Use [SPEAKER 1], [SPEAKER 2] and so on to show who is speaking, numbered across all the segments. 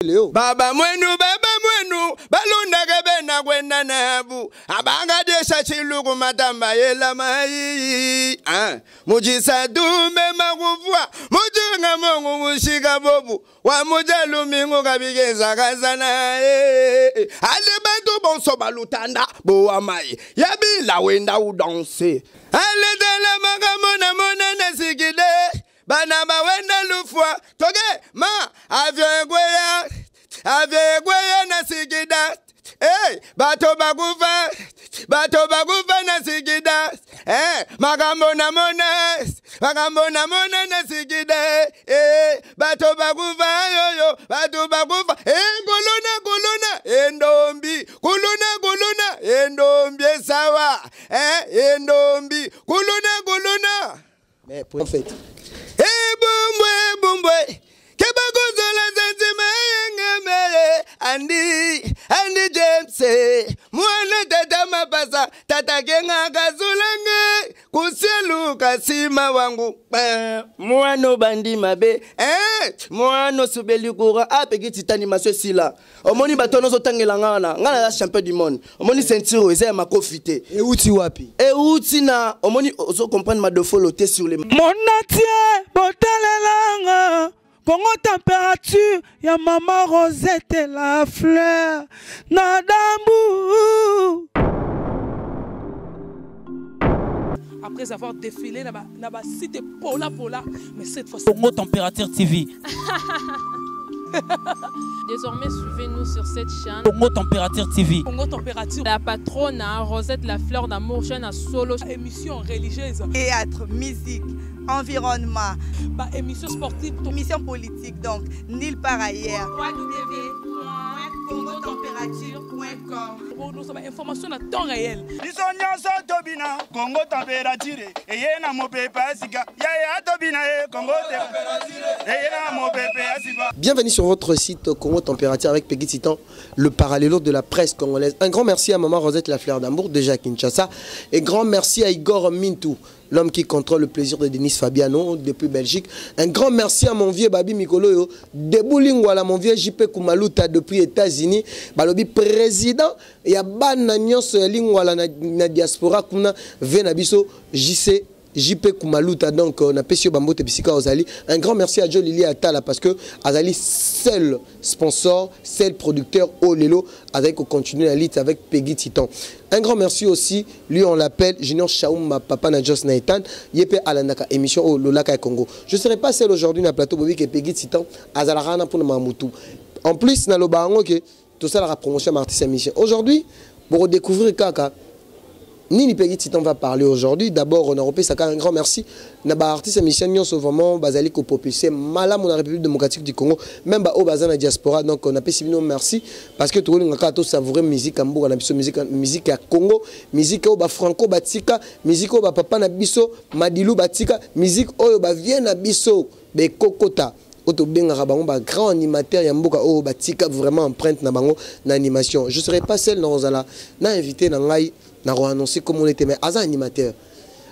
[SPEAKER 1] Leo.
[SPEAKER 2] Baba mwenu, baba mwenu, balundaka bena kwenda nabu. Abangadesha chiluku matamba yela mai. Ah, mujisa dume makuvua, mujinga mungu mushika bobu. Wa mujalu mingu kabigeza kazana. Ale bantu bonso balutanda boa mai. Yabila wenda udanse. Ale tele makamona mona nasikide. Bana bawenda lufwa toge ma avion egweya avion egweya na sigida hey, bato bakufa bato bakufa na sigida hey, makambo na mona makambo na mona na sigida hey, bato bakufa yoyo bato bakufa hey, kuluna kuluna endombi kuluna kuluna endombi esawa hey, endombi kuluna kuluna.
[SPEAKER 1] Mais pour en fait.
[SPEAKER 2] Ebumbwe bumbwe kebakozola zanzima yengemele andi andi James mwana tata mapasa tata kenga kazulange kusieluka sima wangu mwana bandi mabe mwana subeli kura apeki titani maswe sila omoni bato nyonso otangela nga wana nga naza champion du monde omoni ceinture eza ya makofi te.
[SPEAKER 1] Euti wapi?
[SPEAKER 2] Euti na omoni ozo comprendre madofolo te sur les
[SPEAKER 3] Monatie botalelanga Congo température ya maman Rosette la fleur na dambu.
[SPEAKER 4] Après avoir défilé na ba cité Pola Pola, mais cette fois
[SPEAKER 5] Congo Température TV.
[SPEAKER 6] Désormais, suivez-nous sur cette chaîne.
[SPEAKER 5] Congo Température TV.
[SPEAKER 4] Congo Température.
[SPEAKER 6] La patronne, hein, Rosette la fleur d'amour, chaîne à solo.
[SPEAKER 4] Émission religieuse.
[SPEAKER 7] Théâtre, musique, environnement.
[SPEAKER 4] Bah, émission sportive.
[SPEAKER 7] Émission politique, donc, nulle part ailleurs. www.congotemperature.com.
[SPEAKER 4] Bon, nous sommes information à temps réel.
[SPEAKER 8] Biso nyonso tobina Congo Température eye na mopepe ya sika yaya tobina ye Congo Température eye na mopepe ya sika.
[SPEAKER 1] Bienvenue sur votre site Congo Température avec Peggy Titan, le parallélo de la presse congolaise. Un grand merci à maman Rosette La Fleur d'Amour, déjà à Kinshasa, et grand merci à Igor Mintou, l'homme qui contrôle le plaisir de Denis Fabiano depuis Belgique. Un grand merci à mon vieux Babi Mikoloyo, Debout Lingwala, mon vieux JP Kumaluta depuis États-Unis. Balobi président, il y a bana nyonso ya Lingwala na diaspora kuna ve na biso JC JP Kumaluta. Donc on a pesio bambote bisika ozali. Un grand merci à Joe Lili Atala parce que Azali seul sponsor, seul producteur au Lelo avec on continue la lutte avec Peggy Titan. Un grand merci aussi, lui on l'appelle Junior Shaouma Papa na Jos Nathan, Yepe Alandaka émission au Lolaka Congo. Je serai pas seul aujourd'hui dans le plateau Bobby que Peggy Titan Azalarana pour Mamoutou. En plus na loba ngo que tout ça la promotion artiste émission. Aujourd'hui, pour découvrir kaka Nini Peggy Titan va parler aujourd'hui. D'abord, on a repéré ça un grand merci. Na ba artiste émission nyonso vraiment bazali ko propulser malamu na République démocratique du Congo, même ba o bazana na diaspora. Donc on a pesi bino merci parce que tout le monde a savourer musique mboka na biso, musique, musique ya Congo, musique oyo ba Franco batika, musique oyo ba papa na biso Madilu batika, musique oyo ba vie na biso be kokota. Oto bengaka bango ba grand animateur ya mboka oyo batika vraiment empreinte na bango na animation. Je serai pas seul dans ozala na invité na ngai na annoncer comme on était, mais aza animateur.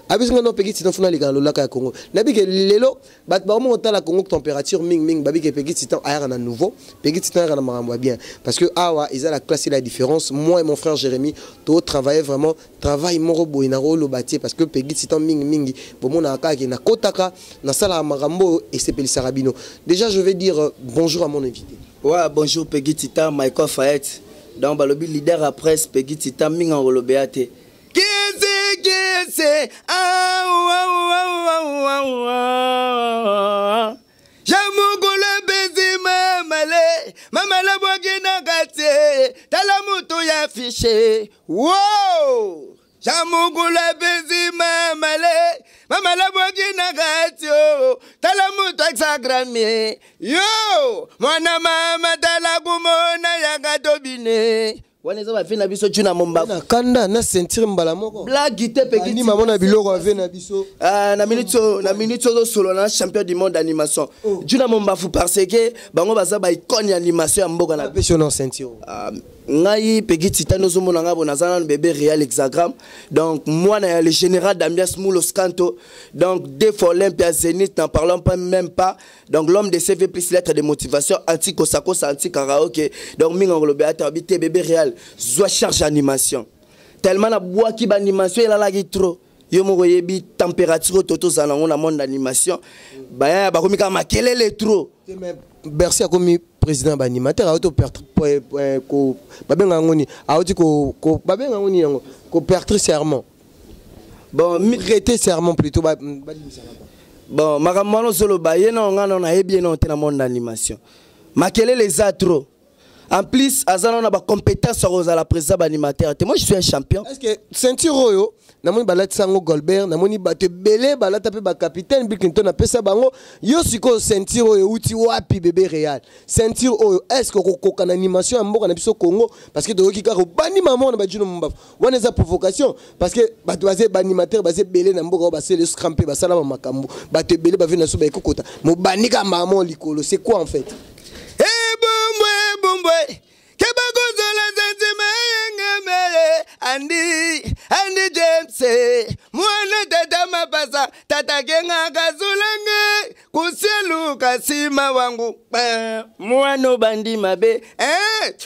[SPEAKER 1] Abis nga no Peggy Titan funa lika lolaka ya Congo. Nabi ke lelo bat ba mo tala Congo température ming ming babi ke Peggy Titan ayaka na nouveau. Peggy Titan ayaka na makambo ya bien parce que awa ils a la classe et la différence. Moi et mon frère Jérémy to travailler vraiment travail moko boye na rolo bâti parce que Peggy Titan ming ming bo mona ka ke na kotaka na sala makambo et sepelisaka bino. Déjà je vais dire bonjour à mon invité.
[SPEAKER 9] Ouais, bonjour Peggy Titan, Michael Fayette. Donc balobi leader à presse Peggy Titan ming en rolo béaté.
[SPEAKER 2] Kese kese ah wa wa wa wa wa. Jamugula bezi mamale mamala bwagina kate tala mutu ya fiché. Wow! Jamugula bezi mamale mamala bwagina kate tala mutu aksagrame. Yo! Mwana mama tala kumona ya katobine.
[SPEAKER 9] Wana eza ba vie na biso tuna momba.
[SPEAKER 1] Na kanda na sentir mbala moko.
[SPEAKER 9] Blague te Peggy.
[SPEAKER 1] Ni mama na biloko ave na biso.
[SPEAKER 9] Ah, na minute so, na minute so solo na champion du monde d'animation.
[SPEAKER 1] Oh.
[SPEAKER 9] Tuna momba fu parce que bango baza ba icône ya animation ya mboka na
[SPEAKER 1] biso na sentir.
[SPEAKER 9] Ah, Ngai Peggy Titan, ozomona ngai bo naza nanu bébé réel hexagramme. Donc mwana ya le général d'ambiance Moulos Kanto. Donc deux fois Olympia Zénith, n'en parlons pas même pas. Donc l'homme de CV plus lettre de motivation anti kosakosa anti karaoke. Donc minga ngolobe ata habité bébé réel zwa charge animation. Tellement na bwaki ba animation elalaki trop. Yo moko yebi température oyo tozala nango na monde d'animation. Baya bakomi kaka makelele trop.
[SPEAKER 1] Mais Bercy akomi président ba animateur, auto ko babenga yango nini, auti ko babenga yango nini yango, ko perdre serment.
[SPEAKER 9] Bon,
[SPEAKER 1] prêter serment plutôt, ba balimisaka.
[SPEAKER 9] Bon, makambo wana ozoloba ye na nga na nayebi ye na te na monde d'animation. Makelele eza trop. En plus, aza na ba compétence ya kozala président ba animateur te. Moi je suis un champion.
[SPEAKER 1] Est-ce que ceinture oyo namoni balatisa yango Goldberg, namoni bato ebele balata mpe ba capitaine Bill Clinton apesa bango, yo sikoyo ceinture oyo euti wapi bébé réel? Ceinture oyo est-ce que okokoka na animation ya mboka na biso Congo? Parce que toyoki kaka obandi mama na ba Djino Mumbafu. Wana eza provocation parce que bato baza ba animateur baza ebele na mboka oyo basele scram mpe basala ba makambo, bato ebele bavi na so baekokota mobandi kaka mama likolo, c'est quoi en fait?
[SPEAKER 2] Ebumbwe, ebumbwe, kebakozala sentiment yengemele, Andy, Andy James, mwana tata mapasa, tata kenga kazulange, kusielu kasima wangu, mwana bandi mabe,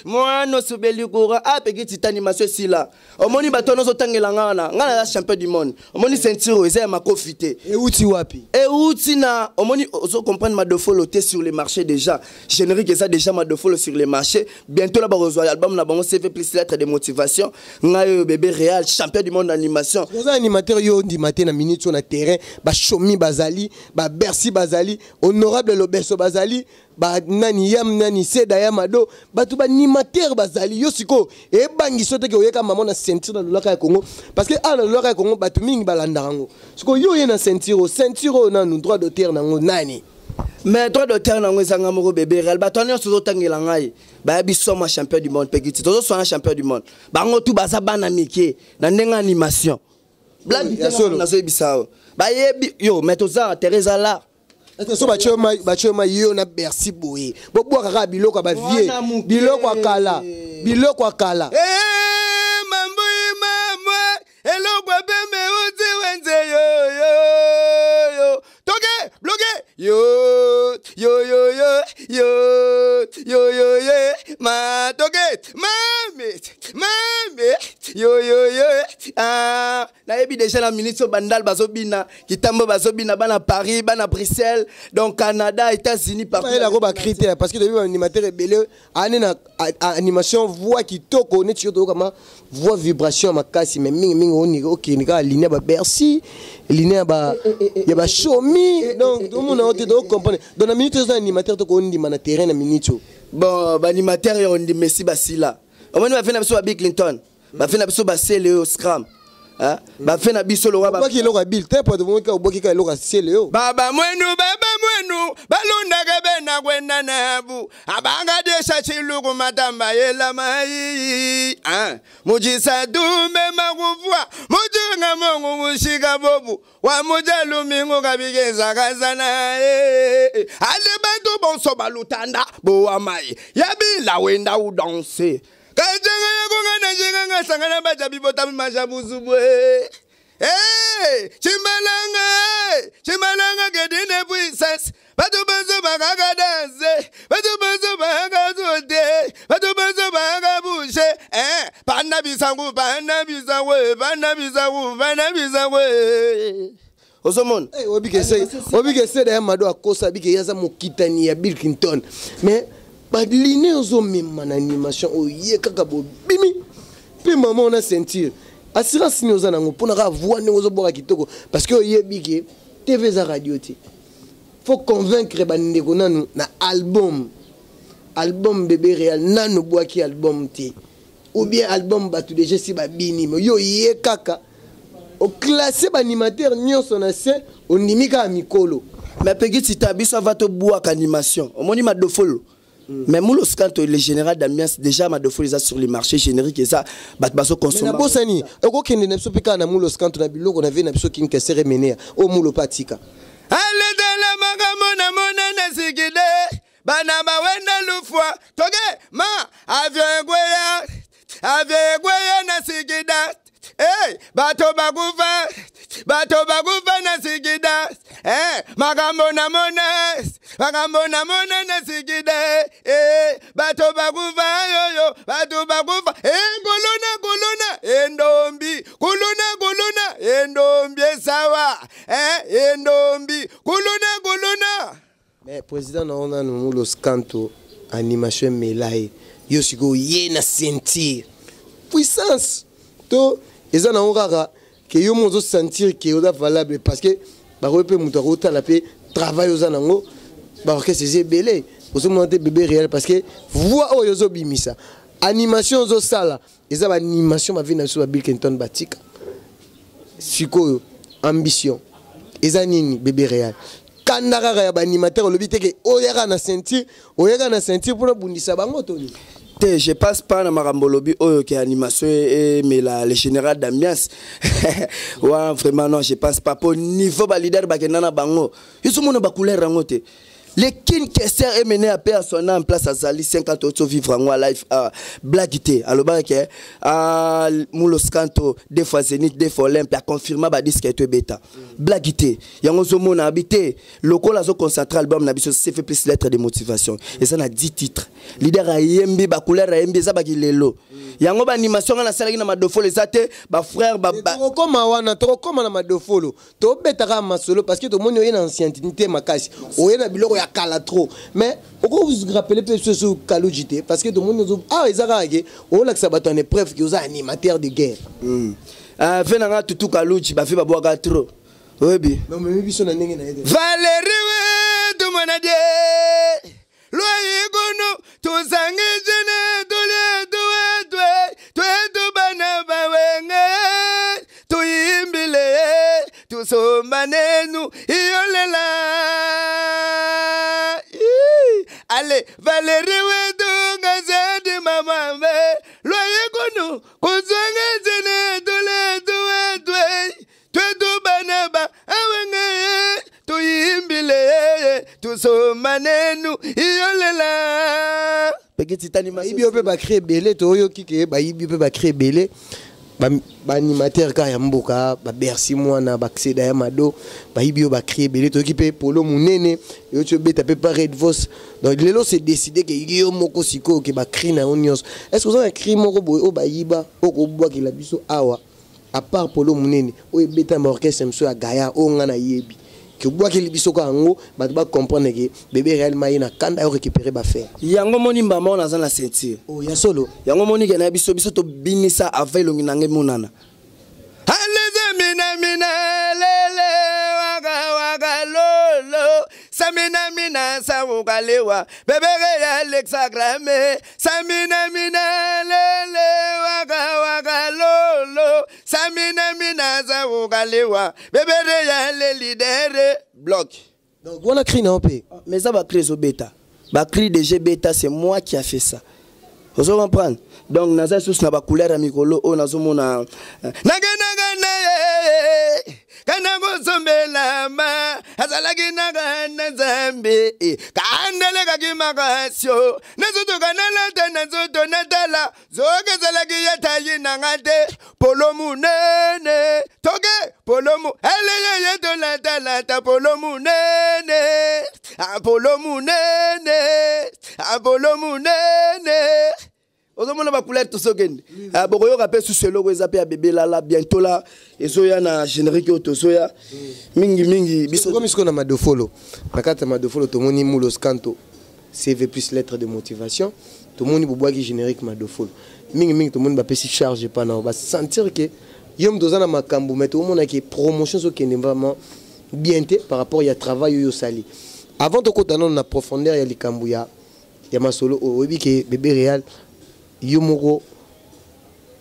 [SPEAKER 2] mwana subeli kura, apeki titani maswe sila. Omoni bato nyonso otangela nga wana, nga naza champion du monde. Omoni ceinture eza ya makofi te.
[SPEAKER 1] Euti wapi?
[SPEAKER 9] Euti na, omoni ozo comprendre Madofolo te sur le marché déjà. Générique eza déjà Madofolo sur le marché. Bientôt là bakozwa album na bango CV plus lettre de motivation. Ngai oyo bébé réel champion du monde d'animation.
[SPEAKER 1] Oza animateur yo ndima te na minute sur na terrain, ba Chomi bazali, ba Bercy bazali, honorable Lobeso bazali, ba nani yam nani seda ya mado, bato ba animateur bazali yo siko ebangi so te ke oyeka mama na ceinture na lolaka ya Congo, parce que a na lolaka ya Congo bato mingi balanda yango. Siko yo ye na ceinture, o ceinture oyo nanu droit d'auteur nango nani?
[SPEAKER 9] Mais droit d'auteur nango ezanga moko bébé réel, bato nyonso tozotangela ngai bayebi soma champion du monde Peggy, tozoswana champion du monde, bango tu baza bana mike na ndenge animation. Blague
[SPEAKER 1] Ya solo.
[SPEAKER 9] nazoyebisa yo bayebi yo, mais toza Teresa là.
[SPEAKER 1] Est-ce que so batie ma, batie ma yo na Bercy boye, bobwaka kaka biloko ya ba vieux,
[SPEAKER 9] Mwana moke.
[SPEAKER 1] biloko ya kala, biloko ya kala.
[SPEAKER 2] Eh, mambui mamwe, eloko ya pembe uti wenze yo, yo, yo. Toke, bloke, yo, yo, yo, yo, yo, yo, yo, yo, ma, toke, mami, mami, yo, yo, yo, ah, nayebi déjà na minute so bandal bazobina, kitambo bazobina, bana Paris, bana Bruxelles, donc Canada, États-Unis, partout.
[SPEAKER 1] Ba yela ko ba critère parce que depuis animateur ebele, ane na, a, a, animation voix kitoko, neti yo toyoka ma voix vibration ya makasi, mais mingi mingi oni, ok, ni kaka ligne ya ba Bercy, ligne ya ba, ya ba Chomi, donc tout le monde a ote to comprendre. Donc na minute oyo animateur to ko ndima na terrain na minute oyo.
[SPEAKER 9] Bon, ba animateur yo ndi Messi Basila. Omoni ba fe na biso ba Bill Clinton, ba fe na biso ba Sele yo Scram. Hein? Ba fe na biso lo ba
[SPEAKER 1] Obwaki eloko ya Bill te, po tomongi kaka obwaki kaka eloko ya Sele yo.
[SPEAKER 2] Baba mwenu, baba mwenu, balunda kebe na kwenda nabu. Abanga desha chiluku matamba yela mai. Hein? Mujisa dume makufwa, mujinga mungu mushika bobu. Wa mujalu mingu kabigeza kazana. Ale bantu bonso balutanda bo wa mai. Yabila wenda udanse. Kajenga ya kungana jenga nga sangana bajabi bota majabu zubwe. Hey, chimbalanga, chimbalanga gedine puissance. Batu banzo bakaka danse, batu banzo bakaka zote, batu banzo bakaka bouche. Eh, panda bisangu, panda bisangu, panda bisangu, panda bisangu.
[SPEAKER 9] Ozomona?
[SPEAKER 1] Eh, obike se, obike se da mado akosa bike yaza mokitani ya Bill Clinton. Mais ba ligne ozomema na animation oyo ye kaka bobimi. Pe maman on a ceinture. Assurance ni oza nango pona ka voix ndenge ozobwaka kitoko parce que oyebi ke TV eza radio te. Faut convaincre ba ndeko nanu na album. Album bébé réel nanu bwaki album te. Ou bien album batu déjà si ba bini mais yo ye kaka au classé ba animateur nyonso na se ondimi kaka mikolo.
[SPEAKER 9] Mais Peggy Tita biso va to bwaka animation. Omoni Madofolo. Mais Moulos quand le général d'Amiens déjà Madofolo eza sur le marché générique et ça bat baso consommer.
[SPEAKER 1] Mais na bosani okokende na biso pe kaka na Moulos quand na biloko na vie na biso kin kesere menea o Moulo patika.
[SPEAKER 2] Ale de la makambo na mona na sikide bana ba wenda lufwa toke ma avion ekweya Avie na Sigida. Hey, bato bakufa, bato bakufa na Sigida. Hey, makambo na mona, makambo na mona na Sigida. Hey, bato bakufa yoyo, bato bakufa. Hey, kuluna kuluna, endombi, kuluna kuluna, endombi esawa. Eh, endombi, kuluna kuluna.
[SPEAKER 1] Mais président na ona no Mulos Canto animation emela ye yo sikoyo ye na ceinture puissance to eza nango kaka ke yo mo ozosentir ke oza valable parce que bakoki mpe moto akotala mpe travail oza nango baorchestre eza ebele ozomona te bébé réel parce que voix oyo ozobimisa animation ozosala eza baanimation bavi na biso ba Bill Clinton batika sikoyo ambition eza nini bébé réel kanda kaka ya baanimateur olobi te ke oyaka na ceinture oyaka na ceinture mpona bundisa bango to nini?
[SPEAKER 9] Te, je passe pas na makambo olobi oyo ke animation emela le général d'ambiance wana. Vraiment non, je passe pas po niveau baleader bakenda na bango. Yo somona bacouleur yango te. Le King Kester Emene ape à son âme place azali 50 auto vivre yango life ah, blague te. Alobaka ke ah, Mulos Canto deux fois Zénith, deux fois Olympia, aconfirma badisque eto ebeta. Blague te. Yango ozomona abi te lokola azoconcentre album na biso CV plus lettre de motivation, eza na 10 titres. Leader ayembi bacouleur, ayembi eza bakilelo yango baanimation nga nasalaki na Madofolo eza te bafrère ba, ba...
[SPEAKER 1] Tokokoma wana, tokokoma na Madofolo. Tobetaka masolo parce que tomoni oye na ancienneté makasi, oye na biloko ya kala trop. Mais okorappeler mpe biso so Kaluji te parce que tomoni awa eza kaka ke olakisa bato en épreuve ke oza animateur de guerre.
[SPEAKER 9] Ve na nga Tutu Kaluji, bafe babwaka trop, oyebi.
[SPEAKER 1] Mais omemi biso na ndenge na ye te.
[SPEAKER 2] Valérie wetu mwana die lwayikuno tusangijene tulye tuwetwe twetu bana bawenge tuyimbile tusombanenu iyolela. Ii, ale Valérie wetu ngazadi mamame lwayikuno kusangijene tulye tuwetwe twetu bana ba awenge tuyimbile tusomanenu iyolela.
[SPEAKER 9] Pekiti tani.
[SPEAKER 1] Bayibi yo mpe bacri ebele. Toyoki ke bayibi mpe bacri ebele, baanimateur kaka ya mboka, babersi mwana bakseda ya mado, bayibi yo bacri ebele. Toyoki mpe polo monene euti obeta mpe pa Red Vos. Donc lelo c'est décidé ke yo moko sikoyo ke bacri na yo nyonso. Est ce que oza na cri moko boye oyo bayiba oyo kobwakela biso awa, à part polo monene oyo ebeta ma orchestre mosusu ya gaya oyo nga nayebi ke obwakeli biso kaka yango, bato bacomprendre ke bébé réellement ye na kanda yo récupérer bafere?
[SPEAKER 9] Yango moni mbama oyo naza na ceinture.
[SPEAKER 1] Oh, ya solo.
[SPEAKER 9] Yango moni ke na biso biso tobinisa avant elongi na ngai monana.
[SPEAKER 2] Aleze mina mina lele waka waka lolo samina mina sawukalewa bebere ya Alexagrame samina mina lele waka waka lolo samina mina sawukalewa bebere ya le leader
[SPEAKER 9] bloc.
[SPEAKER 1] Donc wana cri na yo mpe?
[SPEAKER 9] Mais eza bacri ezobeta, bacri déjà ebeta. C'est moi qui a fait ça, ozo comprendre? Donc naza lisusu na bacouleur ya mikolo oyo nazomona.
[SPEAKER 2] Nagenagana ye kana kosombelama azalaki naka na Nzambe kandelekaki makasio nazotoka nalata nazoto natala zoke ezalaki ya tayi nanga te polo munene toke polo mu eleyeye tolatalata polo munene ah, polo munene ah, polo munene.
[SPEAKER 9] Ozomona bacouleur tozokende. Ah, bokoyoka mpe susu eloko eza mpe ya bebe lala bientôt la ezoya na générique oyo tozoya mingimingi biso.
[SPEAKER 1] Tokomi sikoyo na Madofolo. Na kati ya Madofolo tomoni Mulos Canto CV plus lettre de motivation. Tomoni bobwaki générique Madofolo. Mingimingi tomoni bapesi charge epa na basentir ke yo moto oza na makambo, mais tomona ke promotion ezokende vraiment bien te par rapport ya travail oyo osali. Avant tokota nano na profondeur ya likambo ya masolo oyo, oyebi ke bébé réal yo moko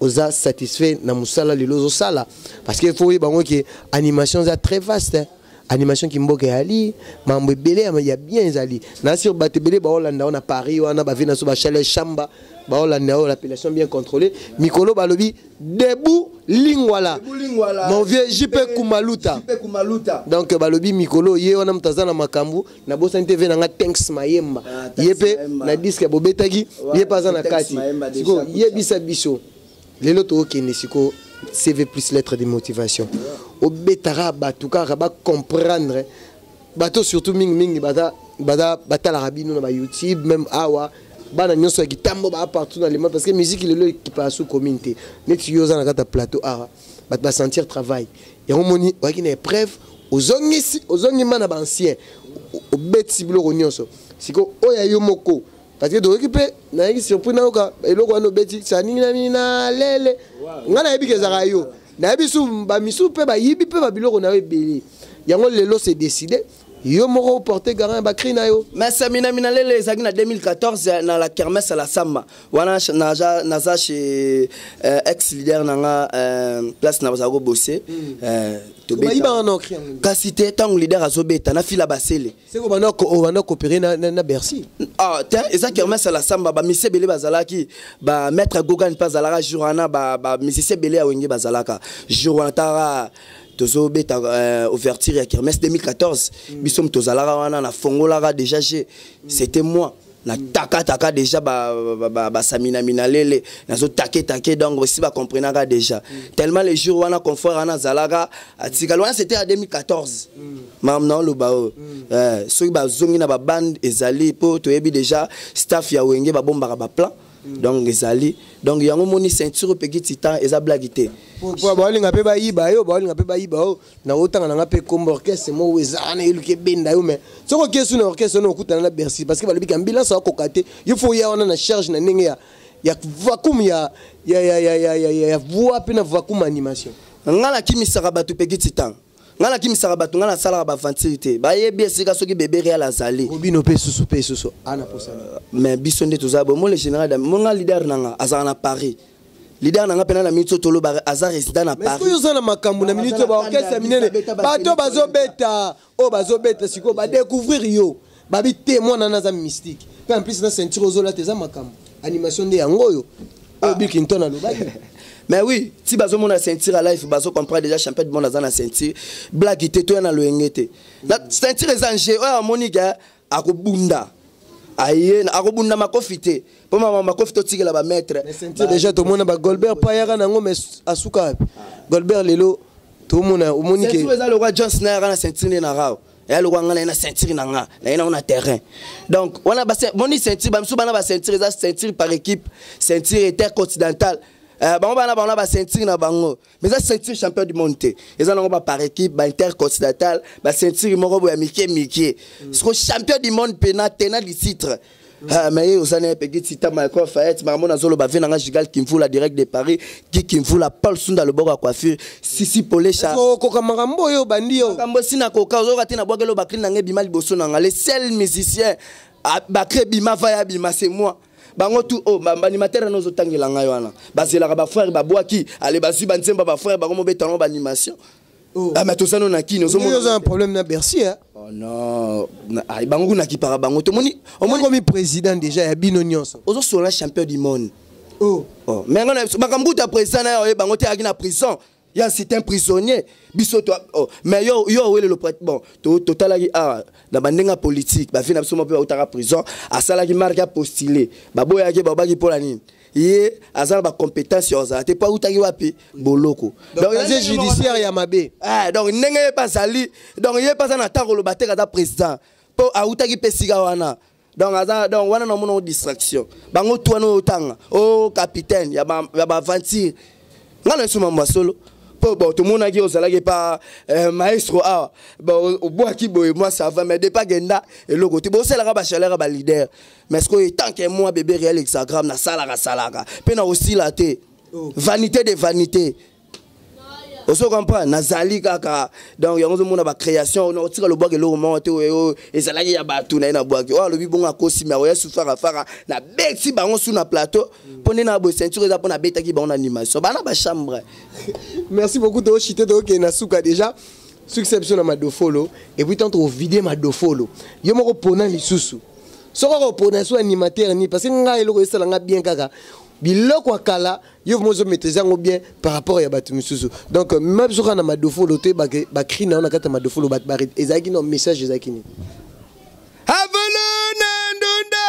[SPEAKER 1] oza satisfait na mosala lelo ozosala? Parce que faut oyeba yango ke animation eza très vaste, hein. Animation kimboka eyali, mambo ebele ya bien ezali. Na sur bato ebele baolanda wana Paris wana, bavi na so bachale chamba baolanda oyo l'appellation bien contrôlée. Mikolo balobi debout lingwala.
[SPEAKER 9] Lingwala.
[SPEAKER 1] Mon vieux JP Kumaluta.
[SPEAKER 9] JP Kumaluta.
[SPEAKER 1] Donc balobi mikolo ye wana moto aza na makambo na bosani te ve nanga Tanks Mayemba.
[SPEAKER 9] Ah, Tanks
[SPEAKER 1] ye mpe
[SPEAKER 9] Mayemba.
[SPEAKER 1] na disque bobetaki
[SPEAKER 9] Ouais,
[SPEAKER 1] ye mpe aza na
[SPEAKER 9] Tanks
[SPEAKER 1] kati.
[SPEAKER 9] Mayemba déjà,
[SPEAKER 1] Sikoyo
[SPEAKER 9] kucha.
[SPEAKER 1] yebisa biso lelo tookende sikoyo CV plus lettre de motivation. Obetaka bato kaka bacomprendre bato, surtout mingimingi baza baza batalaka bino na bayoutube, même awa bana nyonso ya kitambo baa partout na lema, parce que musique lelo ekipaka su commune te. Neti yo oza na kati ya plateau awa, bato basentir travail yango. Moni oyaki na épreuve, ozongisi, ozongima na baancien, obetisi biloko nyonso. Sikoyo oyo ya yo moko, parce que toyoki mpe nayaki surpris nayoka eloko wana obeti saningi na mini na lele. Ngai nayebi ke ezalaka yo, nayebi su bamisu mpe bayibi mpe babiloko na yo ebele. Yango lelo c'est décidé, yo moko oporte garant ya bacri na yo.
[SPEAKER 9] Mais Samina Mina Lele ezalaki na 2014 na la kermesse à la Samba wana, naza chez ex leader na nga, place na bazala kobose, tobeta.
[SPEAKER 1] Bayibaka na ocri yango.
[SPEAKER 9] Kasi te, ntango leader azobeta na fila basele.
[SPEAKER 1] Seko obanda coopérer na Bercy.
[SPEAKER 9] Ah te, eza kermesse à la Samba, bamisie ebele bazalaki, bamaître Gogan mpe azalaka jour wana, bamusicien ebele ya Wenge bazalaka jour wana. Taka tozobeta ouverture ya kermesse 2014, biso moto tozalaka wana, nafongolaka déjà g c'était moi na taka déjà basaminamina lele, nazotake donc aussi bacomprenaka déjà tellement les jours wana confort wana azalaka atikali wana. C'était en 2014 makambo na oloba oyo. Soki bazongi na babande ezali mpo toyebi déjà staff ya Wenge babombaka baplan, donc ezali, donc yango moni ceinture opeki titan eza blague te.
[SPEAKER 1] Po baolinga mpe bayiba yo, baolinga mpe bayiba yo na otanga nanga mpe kombo orchestre moko eza wana eluki ebenda yo. Mais soki okei su na orchestre wana, okutana na Bercy, parce que balobiki ambulance akoka te. Yo fo oya wana na charge na ndenge ya vacuum ya voix mpe na vacuum animation.
[SPEAKER 9] Nga nakimisaka bato peki titan, nga nakimisaka bato, nga nasalaka baventure te, bayebi esika soki bébé réel azali.
[SPEAKER 1] Obino mpe susu ana posana.
[SPEAKER 9] Mais biso nde toza boye. Mo le général mo nga leader na nga azalaka na Paris, leader na nga mpena na minute oyo toloba aza résident na
[SPEAKER 1] Mais
[SPEAKER 9] Paris.
[SPEAKER 1] soki oza na makambo na minute oyo, baorchestre ya minene, bato bazobeta oyo bazobeta sikoyo badécouvrir yo, babi te mwana wana aza mystique mpe en plus na ceinture ozolata eza makambo animation nde yango oyo Bill Clinton alobaki.
[SPEAKER 9] Mais oui, ti bazomona ceinture à life, bazocomprendre déjà champion du monde aza na ceinture, blague te. Toya na loyenge te, na ceinture eza nge oyo amoni ke akobunda, aye akobunda makofi te, mpo mama makofi totikela bamaître.
[SPEAKER 1] Ceinture déjà tomona bagolbert mpo ayaka nango, mais asuka wapi Golbert? Lelo tomona omoni ke
[SPEAKER 9] ceinture eza lokwa Johnson ayaka na ceinture nde na rao, eya lokwa nga naye na ceinture na nga naye nango na terrain. Donc wana moni ceinture bamisu bana baceinture eza ceinture par équipe, ceinture intercontinentale. Bango bana bango na baceinture na bango, mais eza ceinture champion du monde te. Eza nango ba par équipe, baintercontinental, baceinture moko boye ya mike mike. Siko champion du monde mpena tenant du titre. Ah, mais ye oza na ye peki tita Michael Fayette, makambo nazoloba ve nanga Gigal Kimvula direct de Paris, Ki Kimvula, Paul Sunda loboko ya coiffure, Sisi Polesha.
[SPEAKER 1] Okoka makambo oyo obandi yo.
[SPEAKER 9] Makambo esi nakoka ozoyoka te, nabwakeli oyo bacri nanga ebima liboso na nga. Le seul musicien bacri ebima va ya bima, c'est moi. Bango tu oh, baanimateur wana ozotangela ngai wana bazelaka bafrère babwaki ale bazwi banzemba bafrère bango mobeta nango baanimation.
[SPEAKER 1] Oh.
[SPEAKER 9] Ah, mais toza no na kini.
[SPEAKER 1] Oza un problème na Bercy, hein?
[SPEAKER 9] Oh non, bango kuna kipaka bango tomoni.
[SPEAKER 1] Omoni komi président déjà ya bino nyonso.
[SPEAKER 9] Ozosola champion du monde.
[SPEAKER 1] Oh.
[SPEAKER 9] Oh, mais nga na makambo kuta président na yo oyeba bango te, ayaki na prison ya c'est un prisonnier biso to. Oh, mais yo owelelo bon totalaki awa na bandenge ya politique bavi na biso mo mpe bautaka prison, asalaki marke apostule, baboyaki, babaki mpola nini, ye aza na bacompétence ya ozala te mpo autaki wapi, boloko.
[SPEAKER 1] Donc casier judiciaire ya mabe.
[SPEAKER 9] Ah, donc ndenge ye mpe azali, donc ye mpe aza na ntango koloba te aza président mpo autaki mpe esika wana. Donc aza, donc wana namona o distraction bango tu wana oyo otanga o capitaine ya baaventure. Nga na biso mambo ya solo mpo bon tomonaki ozalaki pa maestro awa, bon obwaki boye, moi ça va, mais depuis agenda eloko te, bosalaka bachaleur ya baleader. Mais sikoyo tant que moi bébé réel hexagramme nasalaka salaka mpe na kosila te. Vanité de vanité, ozo comprendre, nazali kaka. Donc yango ozomona bacréation na otika lobwaki eloko moko te oyo ezalaki ya bato na ye na bwaki oyo alobi bongo akosimi akoya su farafara nabeti bango su na plateau mpo nde na boye ceinture eza mpo nabetaki bango na animation bana bachambre.
[SPEAKER 1] Merci beaucoup. Toshite, tokende na suka déjà. Sukisa biso na madofolo et puis tant ovide madofolo yo moko pona lisusu soki okopona so animateur nini parce que ngai eloko esala nga bien kaka biloko ya kala yo vraiment ozomaîtrise yango bien par rapport ya bato misusu. Donc ma biso kaka na madofolo toyebake bacri na yo na kati ya madofolo bato ezalaki no message ezalaki nini?
[SPEAKER 2] Avolo na ndunda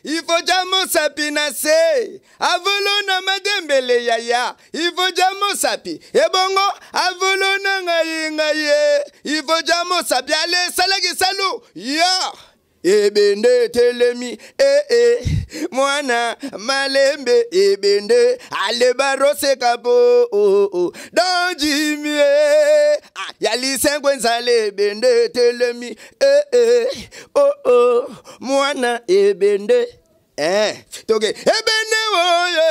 [SPEAKER 2] ifo mosapi na se, avolo na madembele yaya ifo mosapi ebongo, avolo na ngai ngai ye ifo mosapi ale salaki salu ya ebende etelemi ee eh, mwana malembe ebende ale baroseka po oh, oh. Donjimie ah, yalisenkwe nzala ebende etelemi ee eh, oh, oh. Mwana ebende toke ebende oyo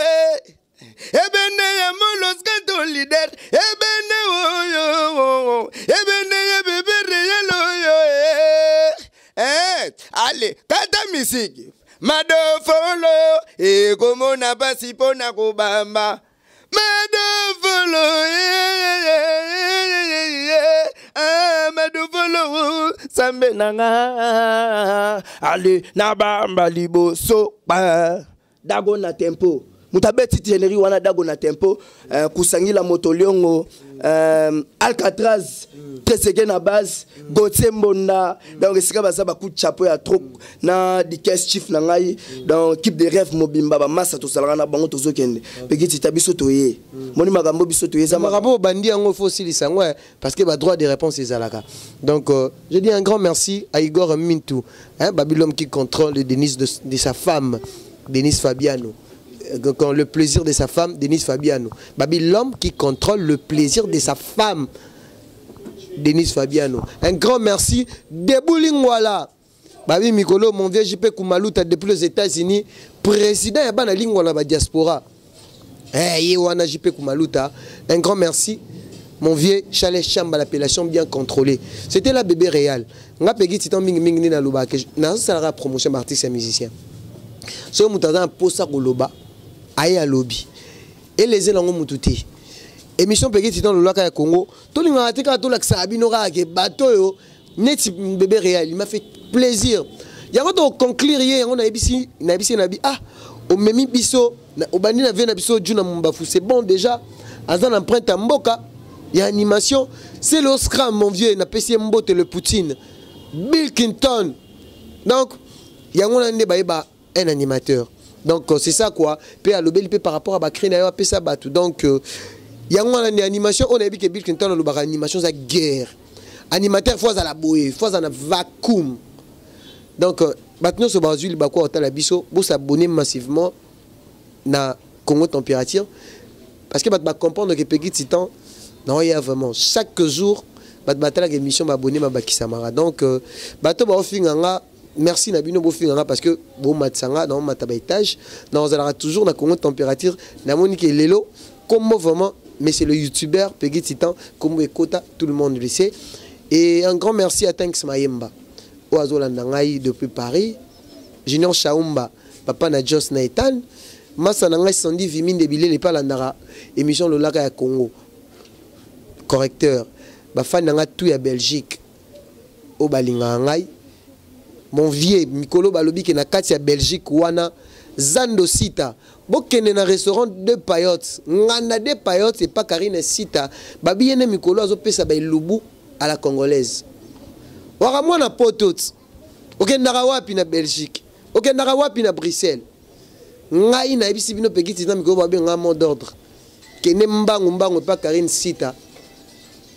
[SPEAKER 2] ebende ya moloskato leader ebende oyo ebende ya bebere yeloyo ale kata misiki madofolo ekomona pasi mpona kobamba madofolo madofolo sambe nanga ale nabamba liboso ba dago na tempo moto abeti générique wana dago na tempo kusangila moto liongo Alcatraz Treseke na base Gauthier Mbonda. Donc esika baza bacoup de chapeau ya trop na dikes chief na ngai. Donc équipe de rêve mobimba bamasa tosalaka na bango tozokende peki tita biso toye moni makambo biso toye eza
[SPEAKER 1] makambo obandi yango faut osilisa yango parce que ba droit de réponse ezalaka. Donc je dis un grand merci à Igor Mintou, hein, Babylone qui contrôle Denise de sa femme Denise Fabiano. Quand le plaisir de sa femme Denise Fabiano, Babi l'homme qui contrôle le plaisir de sa femme Denise Fabiano, un grand merci. Debout Lingwala Babi Mikolo, mon vieux JP Kumaluta depuis les États-Unis, président ya bana Lingwala ba diaspora. Eh, ye wana JP Kumaluta, un grand merci. Mon vieux Chalet Chamba, l'appellation bien contrôlée. C'était la bébé réelle. Nga pegi titan mingi mingi ni na loba ke na sala promotion artiste et musicien. So mutu aza na posa koloba aye alobi. Eleze nango mutu te. Émission pegi titan lolaka ya Congo, tolingaka te kaka tolakisaka bino kaka ke bato oyo neti bébé réel, il m'a fait plaisir. Yango to conclure ye yango nayebisi nayebisi na bi ah omemi biso obandi na vie na biso Juna Mumbafu, c'est bon déjà. Aza na empreinte ya mboka ya animation, c'est le Oscar mon vieux na pesi mbote le Poutine Bill Clinton. Donc yango na nde bayeba un animateur. Donc c'est ça quoi, pe alobeli pe par rapport à ba cri na yo apesa bato. Donc yango wana nde animation on ayebi ke Bill Clinton alobaka animation za guerre. Animateur faut azala boye, faut azala na vacuum. Donc bato nyonso bazwi libaku ya kotala biso, bosabonner massivement na Congo Température parce que bato bacomprendre que Peggy Titan naoya vraiment chaque jour bato batalaka émission baabonné babakisamaka. Donc bato baofinga nga merci na bino bofinga nga parce que bomatisa nga naomata ba étage naozalaka toujours na Congo Température. Namoni ke lelo kombo vraiment, mais c'est le youtubeur Peggy Titan kombo ekota, tout le monde le sait. Et un grand merci à Tanks Mayemba oyo azolanda ngai depuis Paris, Junior Shaumba papa na Jos na Ethan masa na ngai Sandy Viminde bilele pa landaka émission lolaka ya Congo correcteur bafani na ngai tout ya Belgique oyo balingaka ngai mon vieux mikolo balobi ke na kati ya Belgique wana Zando Sita bokende na restaurant de Payotte nganda de Payotte et pas Karine Sita babi yene mikolo azopesa ba elubu à la congolaise waka mwana poto okendaka wapi na Belgique okendaka wapi na Bruxelles ngai nayebisi bino Peggy Titan mikolo babenga mot d'ordre kende mbangu mbangu epa Karine Sita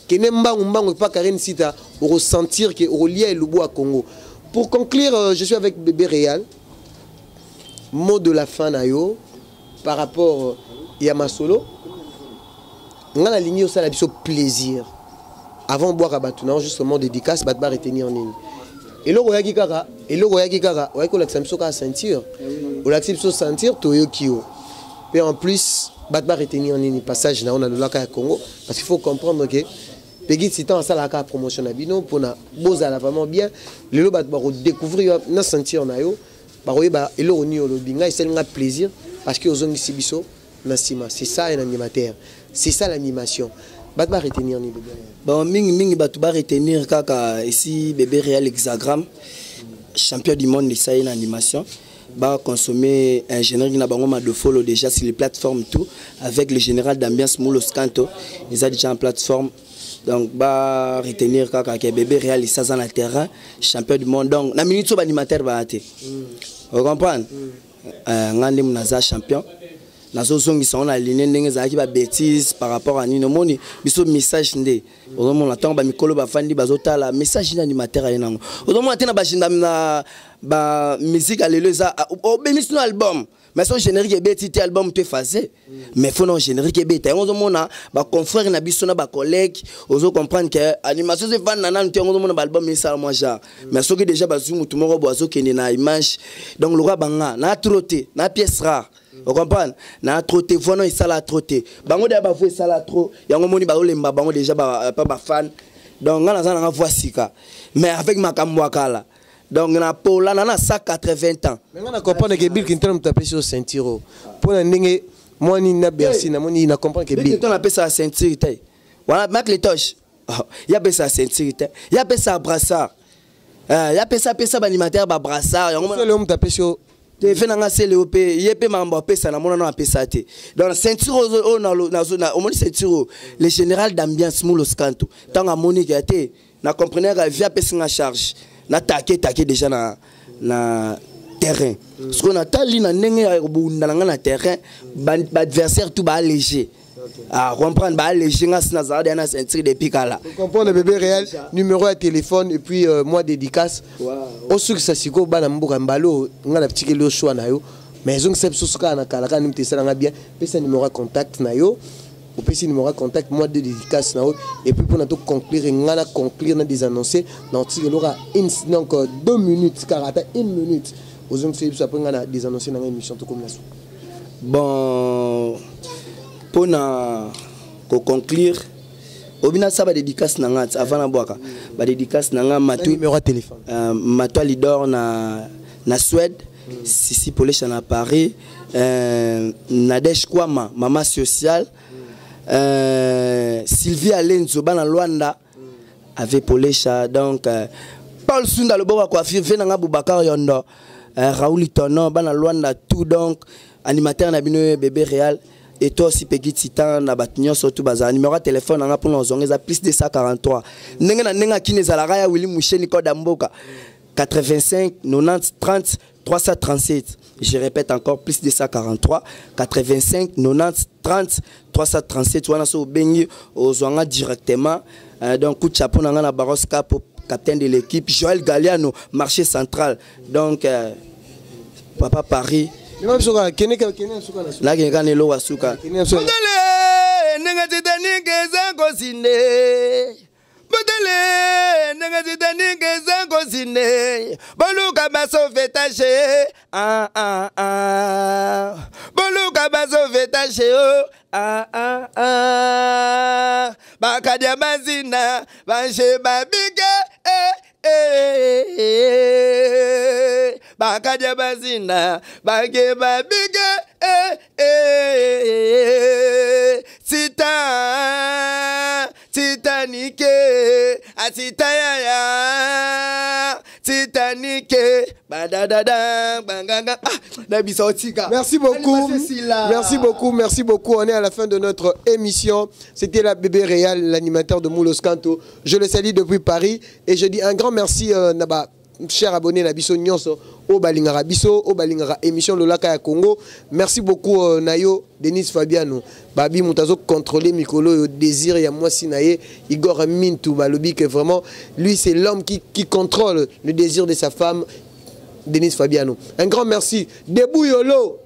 [SPEAKER 1] kende mbangu mbangu epa Karine Sita okosentir ke okolia elubu ya Congo. Pour conclure, je suis avec Bébé Réal. Mot de la fin na yo par rapport ya masolo nga na lingi osala biso plaisir avant boire bato na justement dédicace bato ba retenir nini eloko oyaki kaka eloko oyaki kaka oyaki kolakisa biso kaka ceinture olakisi biso ceinture toyoki yo pe en plus bato ba retenir nini passage na yo na lolaka ya Congo parce qu'il faut comprendre que Peggy Titan asalaka promotion na bino mpona bozala vraiment bien lelo bato bakodécouvrir na ceinture na yo bakoyeba eloko nini olobi ngai esali nga plaisir parce que ozongisi biso na nsima. C'est ça un animateur, c'est ça l'animation. Bato ba retenir ni bébé réel?
[SPEAKER 9] Bon, mingi mingi bato ba retenir kaka ici bébé réel hexagramme, champion du monde esali na animation. Ba consommer un générique na bango Madofolo déjà sur les plateformes, tout avec le général d'ambiance Moulos Kanto, ils a déjà en plateforme. Donc ba retenir kaka ke bébé réel aza na terrain, champion du monde. Donc na minute so baanimateur baya te, o comprendre? Nga nde naza champion, nazozongisa ngo na ligne ndenge ezalaki. Babêtise par rapport à nini? Omoni biso message nde ozomona ntango bamikolo bafandi, bazotala message nini animateur aye nango. Ozomona te na na bamusique ya lelo, eza obemisi no album, mais so générique ebeti te, album to efface. Mais faut na générique ebeta yango. Ozomona baconfrère na biso na bacollègue, ozo comprendre ke animation ezo evanda nanu te. Yango ozomona baalbum esala mwa genre, mais soki déjà bazwi mutu moko bo azokende na image, donc lokwa banga na trop te, na pièce rare, ocomprendre? Na trop te, voix no esala trop te. Bango deya bavoix esala trop, yango moni bazolemba bango déjà pa bafan. Donc nga naza nanga voix sika, mais avec makambo ya kala. Donc na pola na 180 ans.
[SPEAKER 1] Mais nga na comprendre ke Bill Clinton moto apesi yo ceinture oyo mpo na ndenge mwani na Bercy, namoni na comprendre ke
[SPEAKER 9] Bill
[SPEAKER 1] Bill
[SPEAKER 9] Clinton apesaka ceinture te wana. Mak Letoche ye apesaka ceinture te, ye apesaka brassard. Ye apesa apesa baanimateur babrassard yango.
[SPEAKER 1] Sele oyo moto apesi yo.
[SPEAKER 9] Te, fe nanga sele oyo mpe ye mpe makambo apesa, namona no apesa te. Donc ceinture oyo omoni, ceinture oyo, le général d'ambiance Moulos Kanto, ntango amoni ke te na compreneur vi apesi nga charge, natake take déjà na terrain. Soki natali na ndenge ya kobunda na nga na terrain, baadversaire tout baalléger. Ah, comprendre, baalléger nga si nazala deya na ceinture depuis kala.
[SPEAKER 1] Comprendre bébé réel, numéro ya téléphone et puis moi dédicace osukisa sikoyo bana mboka. Mbala nga na tikeli yo choix na yo, mais ezongisa biso kaka na kala kaka nini te esalanga bien. Pesa numéro ya contact na yo, opesi numéro ya contact, moi de dédicace na yo, et puis mpona toconclure, nga na conclure na désannoncer na otikeli oka une, donc 2 minutes kaka, ata une minute, ozongisa biso, après nga na désannoncer na nga émission, tokomi na suka.
[SPEAKER 9] Bon, mpona koconclure, obi nasala badédicace na nga ti avant nabwaka badédicace na nga matu.
[SPEAKER 1] Numéro ya téléphone.
[SPEAKER 9] Mato Alidor na Suède, Sisi Polesha na Paris, Nadège Kwama, mama sociale, Sylvie Alenzo, bana Luanda avec Polesha, donc Paul Sunda loboko coiffure, ve nanga Boubacar Yondo, Raoul Tono, bana Luanda tout. Donc animateur na bino bébé réel et toi aussi Peggy Titan, na bato nyonso tu bazala. Numéro ya téléphone nanga mpona ozonga eza plus 243, ndenge na ndenge akini ezalaka ya Willi Musheni koda mboka, 85 90 30 337. Je répète encore, plus 243 85 90 30 337. Wana so obengi, ozwanga directement. Donc coup de chapeau nanga na Baros Capo, capitaine de l'équipe, Joël Galliano, marché central, donc papa Paris.
[SPEAKER 1] Mema biso kaka kende kende suka na suka.
[SPEAKER 9] Nakende kaka na eloko ya suka.
[SPEAKER 1] Kende na suka.
[SPEAKER 2] Botele ndenge Titanic eza kosinde, botele ndenge Titanic eza kosinde, boluka basauvetage, ah, ah, ah. Boluka basauvetage o, ah, ah, ah. Bakadia bazina bashe babike, eh, eh, eh. Bakadia bazina bake babike, eh, eh, eh. Titan, Titanic, atita yaya Titanic, badadada banganga, ah, nabisa otika.
[SPEAKER 1] Merci beaucoup. Merci beaucoup, merci beaucoup. On est à la fin de notre émission. C'était la bébé Réal, l'animateur de Moulos Canto. Je le salue depuis Paris et je dis un grand merci naba cher abonné na biso nyonso o balingara biso o balingara émission Lolaka ya Congo. Merci beaucoup nayo Denis Fabiano. Babi mutazo contrôler mikolo yo désir ya mwasi na ye Igor Mintu, balobi que vraiment lui, c'est l'homme qui contrôle le désir de sa femme, Denis Fabiano. Un grand merci. Debout Yolo.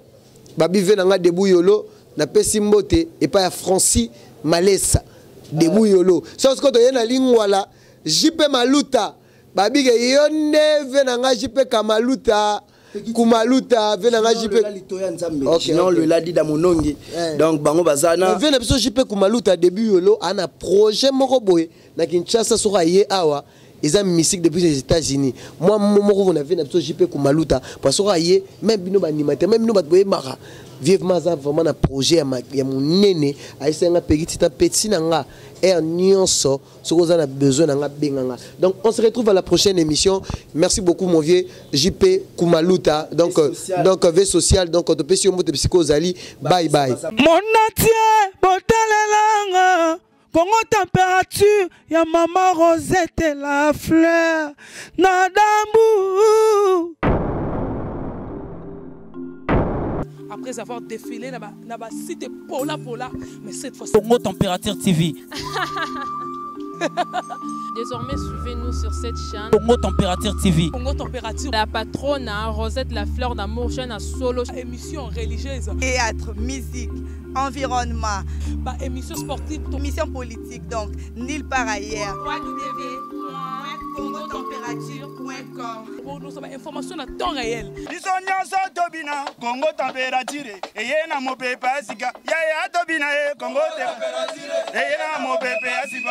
[SPEAKER 1] Babi ve nanga Debout Yolo napesi mbote epai ya Francis Malesa Debout Yolo. So sikoyo toye na Lingwala, JP Maluta, babike yo nde ve na nga JP Kamaluta Kumaluta, ve na nga JP.
[SPEAKER 9] Litoya Nzambe.
[SPEAKER 1] Ok,
[SPEAKER 9] Sinon
[SPEAKER 1] ok.
[SPEAKER 9] Le ladi da monongi. Donc bango bazana.
[SPEAKER 1] Ve na biso JP Kumaluta Début Yolo ana projet moko boye na Kinshasa, soki aye awa eza mystique depuis les États-Unis. Moi moko na ve na biso JP Kumaluta, parce que aye même bino baanimateur, même bino bato boyebaka. Vivement aza vraiment na projet ya, ya monene. Ayesaki nga Pegi Titan, petit na nga air nyonso, soki oza na besoin na nga, benga nga. Donc on se retrouve à la prochaine émission. Merci beaucoup, mon vieux JP Kumaluta. Donc donc V social. Donc topesi yo mbote bisika ozali. Bye bye.
[SPEAKER 3] Monatie botalelanga Congo température ya mama Rosette la fleur na dambu.
[SPEAKER 4] Après avoir défilé na ba site pola pola, mais cette fois
[SPEAKER 5] Congo Température TV.
[SPEAKER 6] Désormais, suivez-nous sur cette chaîne.
[SPEAKER 5] Congo Température TV.
[SPEAKER 4] Congo Température.
[SPEAKER 6] La patronne, hein, Rosette la fleur d'amour, chaîne à solo.
[SPEAKER 4] Émission religieuse.
[SPEAKER 7] Théâtre, musique, environnement.
[SPEAKER 4] Bah, émission sportive.
[SPEAKER 7] Émission politique, donc, nulle part ailleurs. www.congotemperature.com.
[SPEAKER 4] Pour nous, information à temps réel.
[SPEAKER 8] Biso nyonso tobina Congo température eye na mopepe ya sika yaya tobina ye Congo eye na mopepe ya sika.